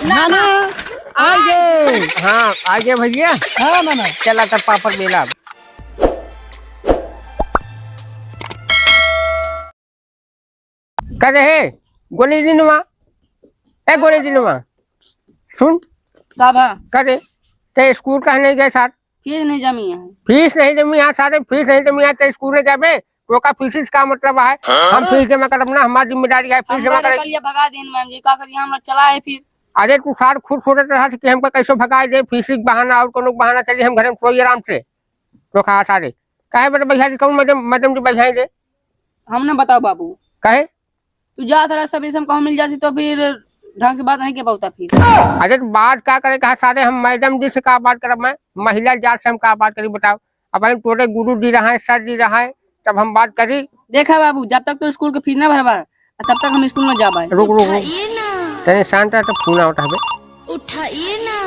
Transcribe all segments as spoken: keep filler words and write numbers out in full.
नाना, आइगे। हाँ, आइगे भैया। हाँ, नाना। चला तब पापड़ बेला। का रे हे, गोली दिनवा। ए, गोली दिनवा। सुन। का बा? का रे, ते स्कूल काहे नहीं गए सार? फीस नहीं जमी है। फीस नहीं जमी है सारे, फीस नहीं जमी है, ते स्कूल नहीं जाबे? तो का फीस का मतलब है? हम फीस जमा करब ना, हमार जिम्मेदारी है फीस हम जमा डायरेक्ट करे। कल ये भगा देन मैम जी, का करिए, हम लोग चला है फिर। अरे तू सार खुद सोचत रहा कि हमका कैसे भगाए दे, फीस के बहाना और कोनो बहाना चली, हम घर में सोई आराम से। तो कहा सारे, काहे बड़े भैया जी, कौन मैडम, मैडम जी बैठाई दे? हम ना बताओ बाबू। काहे? तू जात रहा, सब ये सब कहूँ मिल जाती तो फिर ढंग से बात नहीं के पाता फिर। अरे तो बात का करे कहा सारे, हम मैडम जी से का बात करब, मैं महिला जात से हम का बात करी बताओ। अब हम तोरे गुरु जी रहा है, सर जी रहा है, तब हम बात करी। देखा बाबू, जब तक तू स्कूल के फीस ना भरबा, तब तक हम स्कूल में जाबा। रुक, रुक, रुक। उठाइए ना। तने शांत रह, तो फोन आवत हवे। उठाइए ना,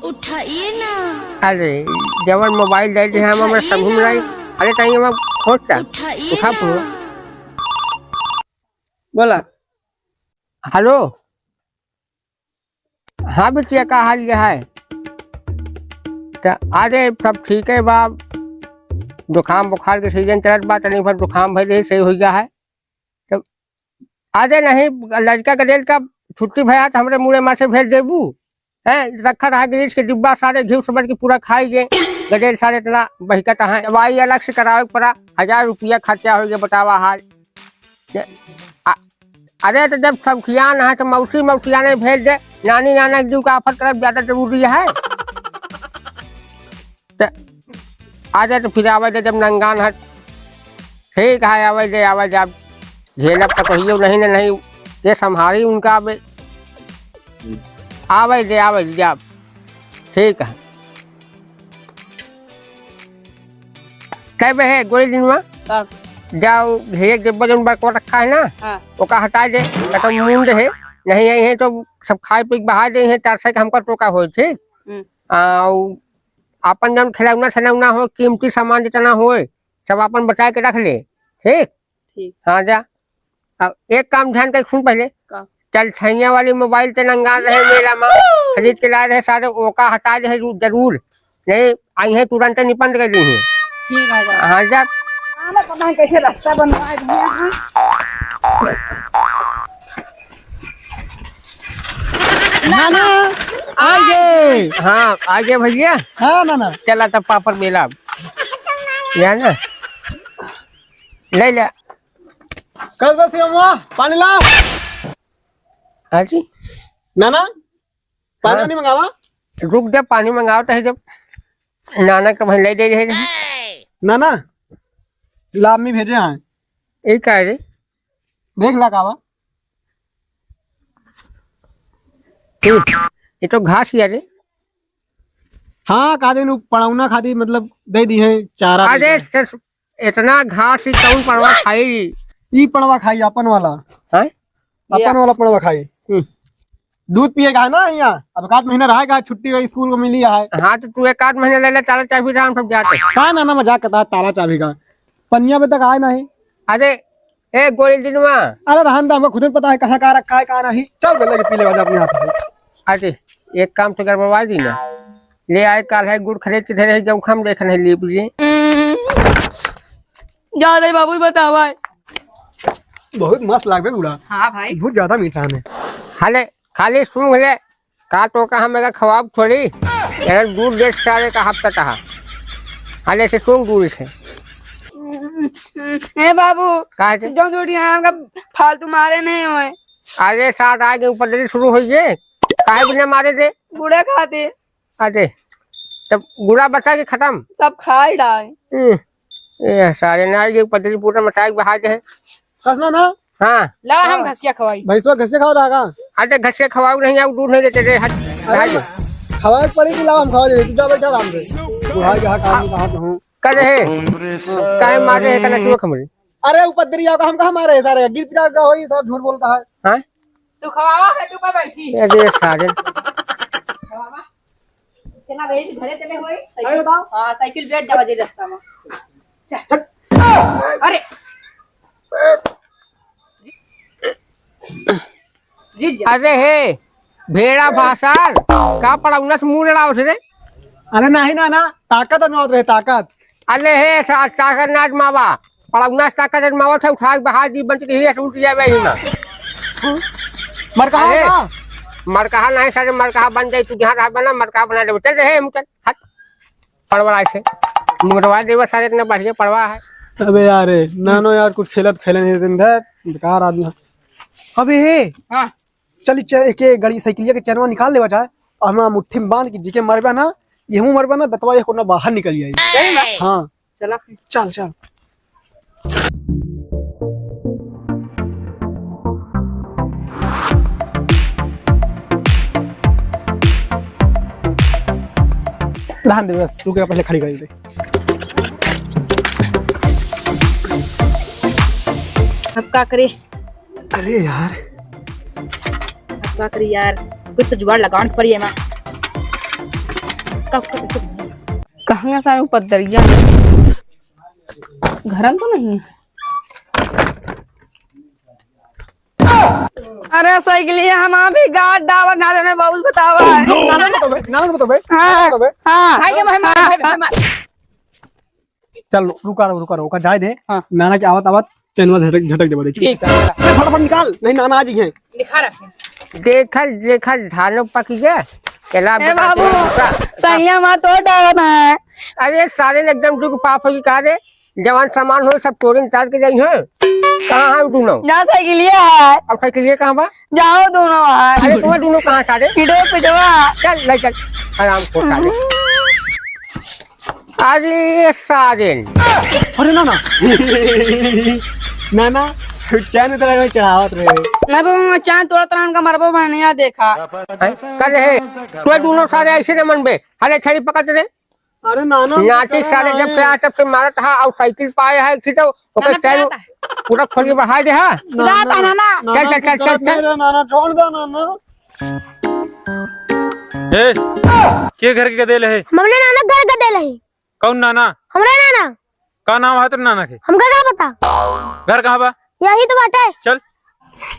उठाइए ना। अरे, जवन मोबाइल दे दे हम, हमरा उठाइए समझ में ना। आई। अरे, तनी हम खोज ता। उठाइए उठा ना। फोन। बोला। हेलो। हाँ बिटिया, का हाल ये है? त अरे, सब ठीक है बा। जुकाम बुखार के सीजन चलत बा, तनी भर जुकाम भइल रही, सही हो गया है। तब अरे नहीं, लड़का के रेल का छुट्टी भया तो हमरे मुड़े मार से भेज देबू। हैं, रखा रहा गिरीश के डिब्बा, सारे घी समझ के पूरा खाई गए। गदेल सारे इतना बहकत है, दवाई अलग से करावे के पड़ा, हजार रुपया खर्चा हो गया, बतावा हाल। ये, आ, अरे तो जब सौखियान है तो मौसी मौसियाने भेज दे, नानी नाना के जीव का आफत करब ज्यादा जरूरी है। त आ जाए तो फिर आवे दे जब नंगान हट। ठीक है, आवे दे, आवे दे, आप झेलब तो कहियो नहीं ना, नहीं ये संभारी उनका। आवे, आवे दे, आवे दे आप। ठीक है। तब है गोली दिनवा। का? जाओ, ये डिब्बा जौन बड़का रखा है ना, हाँ। ओका हटा दे, ना तो मुंड है, नहीं आई है तो सब खाए पी के बहा दे है, चार सौ के हमका टोका होई, ठीक? हम्म। आ, उ आपन जौन खिलौना सलौना हो, कीमती सामान जितना होए, सब आपन बचा के रख ले, ठीक? ठीक। हाँ, जा। अब एक काम ध्यान करके सुन पहले। का? चल, छैया वाली मोबाइल ते नंगा रहे मेला में, खरीद के लाए रहे सारे, ओका हटा दे जरू-, जरूर। नहीं, आई है तुरंत निपंद कर दी है। ठीक है, जा। हाँ, जा। आना पता है कैसे रास्ता बनवा दिया है। नाना, आइगे। हाँ, आइगे भैया। हाँ, नाना। चला तब पापड़ बेला। या ना? ले ले। कल बस ये हुआ, पानी ला। हाँ जी। नाना, पानी हाँ। नहीं मंगावा? रुक जा, पानी मंगावत है जब। नाना के भाई ले दे रहे हैं। नाना, ला, अम्मी भेजे हैं। ये का है रे? देख ला कावा। ये, ये तो घास ही है रे। हाँ, का दिन उ पड़ौना खातिर मतलब दे दी है चारा अरे, दे दी है। सस-, इतना घास ही कौन पड़वा खाई? ई पड़वा खाई, अपन वाला। हैं? अपन वाला पड़वा खाई। हम्म। दूध पिए का है ना यहाँ, अब एक आध महीना रहे का, छुट्टी हुई, स्कूल को मिली है। हाँ, तो तू एक आध महीना ले ले, ताला चाबी, हम सब जाते। का नाना मजाक करता है, ताला चाबी का? पनिया अबे तक आए नहीं। अरे, ए गोली दिनवा। अरे रहन दे, हमको खुद ही पता है कहाँ का रखा है, कहाँ नहीं। चल बे, लेके पी ले वाजा अपने हाथ से। अरे, एक काम तो गड़बड़वा दी ना। ले आए, काल है गुड़ खरीद के धरे है, जब हम देख नहीं ली, बुझे। जा रहे बाबू, बतावा है। बहुत मस्त लागबे गुड़ा। हाँ भाई। बहुत ज्यादा मीठा है। हाले, खाली सूंघ ले, का तो का हम एका खवाब थोड़ी, एकर दूध दे सारे का हफ्ता कहा। हाले से सूंघ दूर से। ए बाबू, का है? जौन रोटी है, हमका फालतू मारे नहीं होए। अरे साथ आगे ऊपर देरी शुरू होई है, काहे बिना मारे दे? गुड़े खातिर। अरे, तब गुड़ा बचा के खत्म? सब खाए डाए। हम्म, ये सारे नाई के पतली पूरा मचाई के बहा दे। कसना ना? हाँ। ला, हम हाँ। घसिया खवाई। भैंसवा घसिया खावा रहा का? अरे, घसिया खवाऊ नहीं, आऊ दूध नहीं देते रे, हट, अरे, हट। खवाए के पड़ी कि लाओ, हम खवा दे, तू जा बैठा आराम से। बुढ़ा गया, काम कहाँ पे हूँ? करे है? काहे मारे है, कना चुआ खमरी? अरे, उपद्रिया का हम कहाँ मारे है सारे? गिर पिटा का होई, सब झूठ बोलता है। हाँ? तू खवावा है, तू पर बैठी। अरे, सारे। खवावा। चला भाई, घरे चले होई, साइकिल। अरे, बताओ। हाँ, साइकिल बैठ जावा जे रास्ता में। चल। अरे। जीत जा। अरे हे, भेड़ा भाषण, का पड़ौना से मुंह लड़ावत रे? अरे नाही नाना, ताकत आजमावत रहे, ताकत। अरे हे सा-, ताकत ना आजमावा, पड़ौना से ताकत आजमावत है, उठा के बहा दी, बंद के हिया से उठ जावे ही ना। मरकहा अरे, ना? मरकहा नाही सारे, मरकहा बन जाई, तू जहाँ रह बना, मरकहा बना देबे। चल रे, हे, मुँह चल, हट। पड़वा ऐसे, मुँह मरवा देबे सारे, इतना बढ़िया पड़वा है। अबे यार, नानो यार, कुछ खेलत खेले नहीं दिन भर, बेकार आदमी। अबे हे, हाँ। चल, च-, एक, एक गड़ी साइकिलिया के चैनवा निकाल लेवा जाए, और हम मुट्ठी में बांध के जिके मरबा ना, यहू मरबा ना, दतवा ये कोना बाहर निकल जाई। सही में? हाँ। चला फिर। चल, चल। रहन दे बस, तू के पहले खड़ी कर दे। अब का करे? अरे यार। अब का करी यार, कुछ तो जुगाड़ लगान पड़ी है ना। कब, कब, कब? कहाँ सारे उपद्रविया है? घर में तो नहीं है। अरे साइकिलिया हम अभी गाड़ डावा ना देने बाबू बतावा है। नाना को तो बे, नाना को तो बे, हाँ, नाना को तो बे। हाँ। भाई के भाई मार, भाई, भाई मार। चल, रुका रहो, रुका रहो, ओका जाए दे। हाँ। नाना के आवत, आवत चैनवा झटक, झटक देबा दे। ठीक है। ए, फटाफट निकाल, नहीं नाना आ जाइए। लिखा रखे। देखल, देखल, धानो पक गया। चला ए बेटा, बाबू, चला। सैया मार तोड़ डाला ना है। अरे सारे ने एकदम दुख पाप होई का रे? जवान सामान हो सब तोड़े तार के जाई हैं। कहाँ है दोनों? जा साइकिलिया है। अब साइकिलिया कहाँ बा? जाओ दोनों है। अरे तुम्हारे दोनों कहाँ सारे? पिटवा, पिटवा। चल, ले चल। आराम से सारे। अरे साजन। अरे ना ना। ना ना, चैन उतरा के चढ़ावत रहे। ना बाबू, मैं चैन तोड़त रहन का मरबो बहनिया देखा। हैं? कर रहे। तू दोनों सारे ऐसे न मनबे। अरे छड़ी पकड़ रे। अरे ना ना, नाटी सारे जब से आ तब से मारत हा और साइकिल पाए है कि तो ओके ना चैन पकड़ता है। पूरा खोल के बढ़ा दे हा। ना, ना, ना, ना, चल, चल, चल, चल, चल। ना ना, छोड़ दे ना ना। ए, के घर के गदेल है? हमरे नाना घर गदेल है। कौन नाना? हमरे नाना। का नाम है तेरे नाना के? हमका का पता? घर कहाँ बा? यही तो बाटे। चल,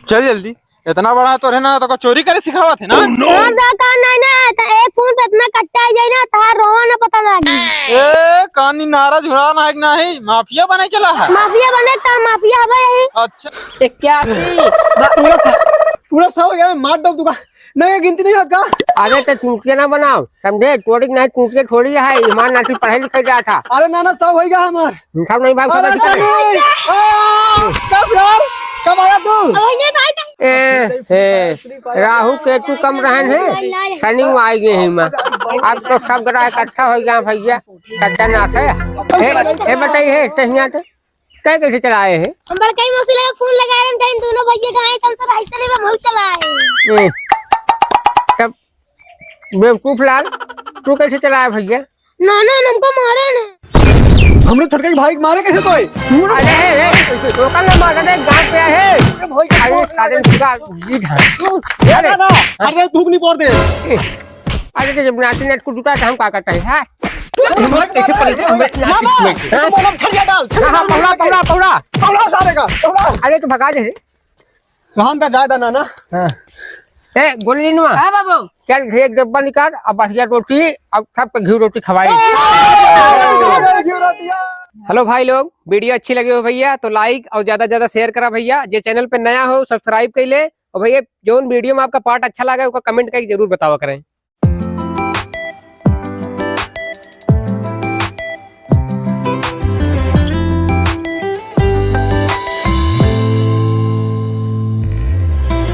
चल जल्दी। इतना बड़ा तो है ना, तो का चोरी करे सिखावत है ना? Oh, no! हाँ, तो का नहीं ना, तो एक फोन पे इतना कट्टा आ जाए ना, तार रोवा ना पता लागी। ए, कानी नारा झुराना है कि नहीं? माफिया बने चला है। माफिया बने, का माफिया हवा यही। अच्छा। ए, क्या की? पूरा सा, पूरा सा हो गया, मार डाल दूंगा। नहीं, गिनती नहीं होत का? अरे तो चूतिया ना बनाओ, समझे? तोड़ी के नहीं चूतिया थोड़ी है, ईमान नाती पढ़े लिखे जात हा। अरे ना ना, सब होइगा हमार। सब नहीं भाग अरे सकते। नहीं। आ, कब यार? कब आया तू? अब ये तो आइता। ए, हे, राहु केतु कम रहन है, शनि वो आइ गए हैं माँ। अब तो सब ग्रह इकट्ठा होइ गया भैया, सत्यानाश है। ए, ए बताइए, तहिया तो तय कैसे चलाए है? हम बड़काई मौसी लगे फोन लगाए रहन, कहीं दोनों भैया कहाँ है, सब सब ऐसे नहीं, हम चलाए। ए, तब बेवकूफ लाल, तू कैसे चलाए भैया? ना, ना, हमको मारे ना। हमरे छोटका के भाई के मारे कैसे तो है? अरे, ए, ए, कैसे? ओकर ना मारे रे, गाँव पे है। अरे भाई, अरे, सारे पूरा गीत है। ए, अरे, ना, ना, हाँ? अरे, धूप नहीं पड़ दे। ए, अरे, तो जब नाटी नाट को जुटा, तो हम का करता है, हाँ? हिम्मत कैसे पड़ी रे? हिम्मत ना ना, ना, सीख में, हाँ? तुम बोलो, छड़िया डाल, छड़िया हाँ, हाँ, डाल, पौड़ा, मार के। पौड़ा, पौड़ा। पौड़ा सारे का, पौड़ा। अरे, तो भगा दे रे। रहन दा, जाए दा ना, ना। हाँ। ए, गोली नुआ। हाँ, बाबू। चल, घी एक डब्बा निकाल, अब बढ़िया रोटी, अब सबके घी रोटी खवाई। घी रोटी, हाँ। Hello भाई लोग, video अच्छी लगी हो भैया, तो like और ज्यादा से ज्यादा share करा भैया। जे channel पे नया हो, subscribe कर ले। और भैया, जौन video में आपका part अच्छा लगा, ओका comment करके जरूर बतावा करें।